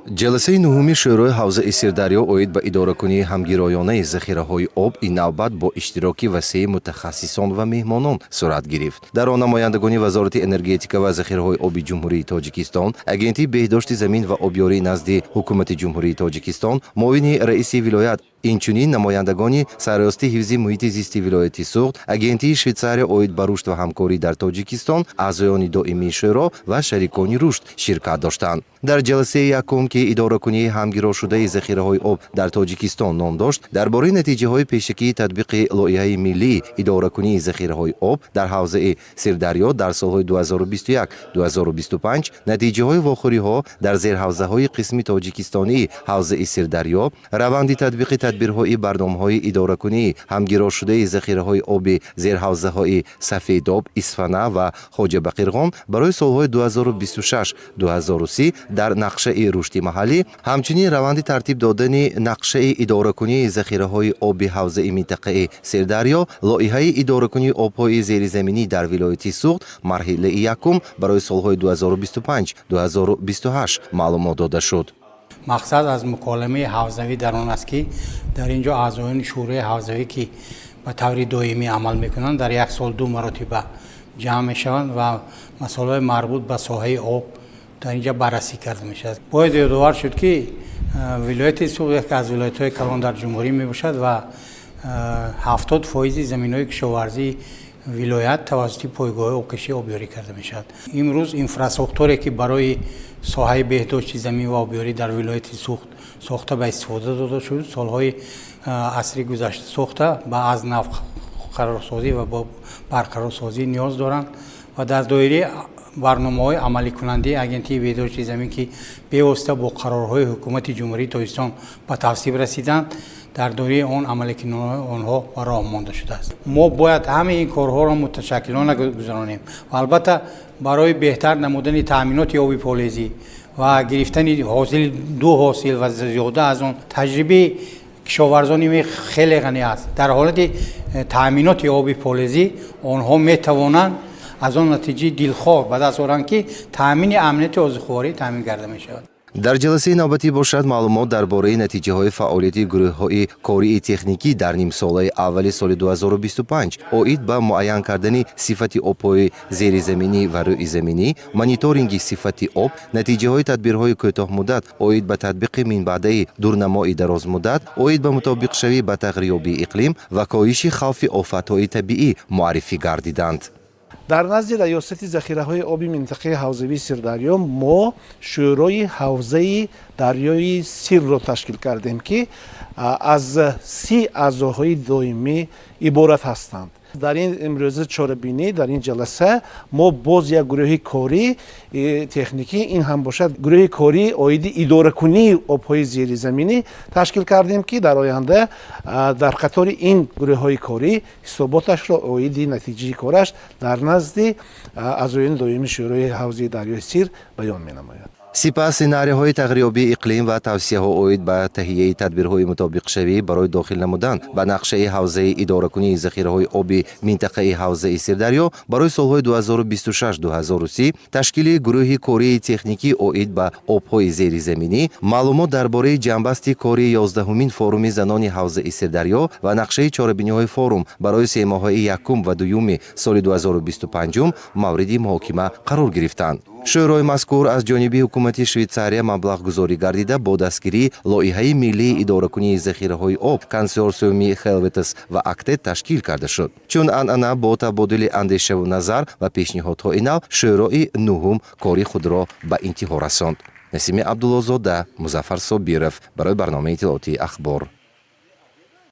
Ҷаласаи нуҳуми Шӯрои ҳавзаи Сирдарё оид ба идоракунии ҳамгироёнаи захираҳои об ин навбат бо иштироки васеи мутахассисон ва меҳмонон сурат гирифт. Дар он намояндагони Вазорати энергетика ва захираҳои оби Ҷумҳурии Тоҷикистон, Агентии беҳдошти замин ва обёрӣ назди Ҳукумати Ҷумҳурии Тоҷикистон, муовини раиси вилоят, инчунин намояндагони Сарриёсати ҳифзи муҳити зисти вилояти Суғд, Агентии Швейтсария оид ба рушд ва ҳамкорӣ дар Тоҷикистон, аъзоёни доимии шӯро ва шарикони рушд ширкат доштанд. Дар ҷаласаи якум, ки идоракунии ҳамгирошудаи захираҳои об дар Тоҷикистон ном дошт, дар бораи натиҷаҳои пешакии татбиқи лоиҳаи миллии идоракунии захираҳои об дар ҳавзаи Сирдарё дар солҳои 2021-2025, натиҷаҳои вохӯриҳо дар зерҳавзаҳои қисми тоҷикистонии ҳавзаи Сирдарё, раванди татбиқи тадбирҳои барномаҳои идоракунии ҳамгирошудаи захираҳои оби зерҳавзаҳои Сафедоб, Исфана ва Хоҷабақирғон барои солҳои 2026-2030 дар нақшаи рушди маҳаллӣ, ҳамчунин раванди тартиб додани нақшаи идоракунии захираҳои оби ҳавзаи минтақаи Сирдарё, лоиҳаи идоракунии обҳои зеризаминӣ дар вилояти Суғд марҳилаи якум барои солҳои 2025-2028 маълумот дода шуд. Мақсад аз муколамаи ҳавзавӣ дар он аст, ки дар ин ҷо аъзоёни шӯрои ҳавзавӣ, ки ба таври доимӣ амал мекунанд, дар як сол ду маротиба ҷамъ мешаванд ва масъалаҳои марбут ба соҳаи об дар ин ҷо баррасӣ карда мешавад. Бояд ёдовар шуд, ки вилояти Суғд яке аз вилоятҳои калон дар ҷумҳурӣ мебошад ва 70% заминҳои кишоварзии вилоят тавассути пойгоҳҳои обкашӣ обёрӣ карда мешавад. Имрӯз инфрасохторе, ки барои соҳаи беҳдошти замин ва обёрӣ дар вилояти Суғд сохта ба истифода дода шуд, солҳои асри гузашта сохта, ба аз нав қарорсозӣ ва бо барқарорсозӣ ниёз доранд ва дар доираи барномаҳои амаликунандаи Агентии беҳдошти замин, ки бевосита бо қарорҳои Ҳукумати Ҷумҳурии Тоҷикистон ба тасвиб расиданд, дар доираи он амаликунаҳои онҳо ба роҳ монда шудааст. Мо бояд ҳамаи ин корҳоро муташаккилона гузаронем ва албатта барои беҳтар намудани таъминоти оби полезӣ ва гирифтани ҳосили ду ҳосил ва зиёда аз он. Таҷрибаи кишоварзони хеле ғанӣ аст. Дар ҳолати таъминоти оби полезӣ онҳо метавонанд аз он натиҷаи дилхоҳ ба даст оранд, ки таъмини амнияти озуқаворӣ таъмин карда мешавад. Дар ҷаласаи навбатӣ бошад, маълумот дар бораи натиҷаҳои фаъолияти гурӯҳҳои кории техникӣ дар нимсолаи аввали соли 2025 оид ба муайян кардани сифати обҳои зеризаминӣ ва рӯизаминӣ, мониторинги сифати об, натиҷаҳои тадбирҳои кӯтоҳмуддат оид ба татбиқи минбаъдаи дурнамои дарозмуддат оид ба мутобиқшавӣ ба тағйирёбии иқлим ва коҳиши хавфи офатҳои табиӣ муаррифӣ гардиданд. Дар назди Раёсати захираҳои оби минтақаи ҳавзавии Сирдарё мо Шӯрои ҳавзаи дарёи Сирро ташкил кардем, ки аз 30 аъзоҳои доимӣ иборат ҳастанд. Дар ин имрӯза чорабинӣ, дар ин ҷаласа мо боз як гурӯҳи корӣ техникӣ, ин ҳам бошад гурӯҳи корӣ оиди идоракунии обҳои зеризаминӣ ташкил кардем, ки дар оянда дар қатори ин гурӯҳҳои корӣ ҳисоботашро оиди натиҷаи кораш дар назди аъзоёни доимии Шӯрои ҳавзаи дарёи Сир баён менамояд. Сипас сценарийҳои тағйирёбии иқлим ва тавсияҳо оид ба таҳияи тадбирҳои мутобиқшавӣ барои дохил намудан ба нақшаи ҳавзаи идоракунии захираҳои оби минтақаи ҳавзаи Сирдарё барои солҳои 2026-2030, ташкили гурӯҳи кории техникӣ оид ба обҳои зеризаминӣ, маълумот дар бораи ҷамъбасти кори 11-умин форуми занони ҳавзаи Сирдарё ва нақшаи чорабиниҳои форум барои семоҳаи якум ва дуюми соли 2025 мавриди муҳокима қарор гирифтанд. Шӯрои мазкур аз ҷониби ҳукумати Швейтсария маблағгузорӣ гардида, бо дастгирии лоиҳаи миллии идоракунии захираҳои об, консорсиуми Хелветас ва Актед ташкил карда шуд. Чун анъана, бо табодули андешаву назар ва пешниҳодҳои нав шӯрои нуҳум кори худро ба интиҳо расонд. Насими Абдуллозода, Музаффар Собиров барои барномаи иттилоотии Ахбор.